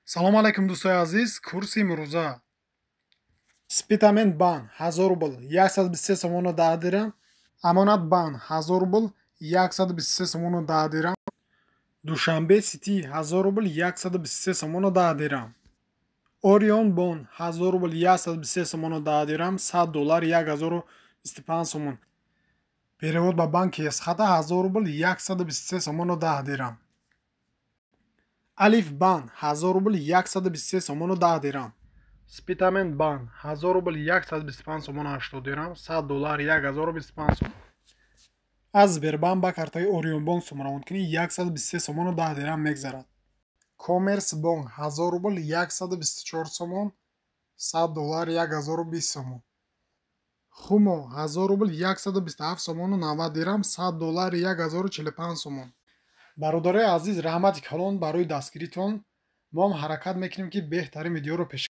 Салом алайкум, дӯстои азиз. Курси имрӯза: Спитамен Банк, 1000 рубл, 123 сомону 10 дирам. Амонат Банк, 1000 рубл, 123 сомону 10 дирам. Душанбе Сити, 1000 рубл, 123 сомону 10 дирам. Орион Бонк, 1000 рубл, 123 сомону 10 дирам. 100 доллар, 1025 сомон. Перевод ба банки Эсхата, 1000 рубл, 123 сомону 10 дирам. Алиф Банк, 1000 рубл, 123 сомону 10 дирам. Спитамен Банк, 1000 рубл, 125 сомону 80 дирам. 100 доллар, 1025 сомон. Аз Сбербанк ба картаи Орионбонк сум равон кунӣ, 123 сомону 10 дирам мегзарад. Коммерс Бонк, 1000 рубл, 124 сомон. 100 доллар, 1020 сомон. Хумо, 1000 рубл, 127 сомону 90 дирам. 100 доллар, 1045 сомон. Бародарои азиз, раҳмати калон барои дастгиритон. Мо ҳам ҳаракат мекунем, ки беҳтарин видеоро пеш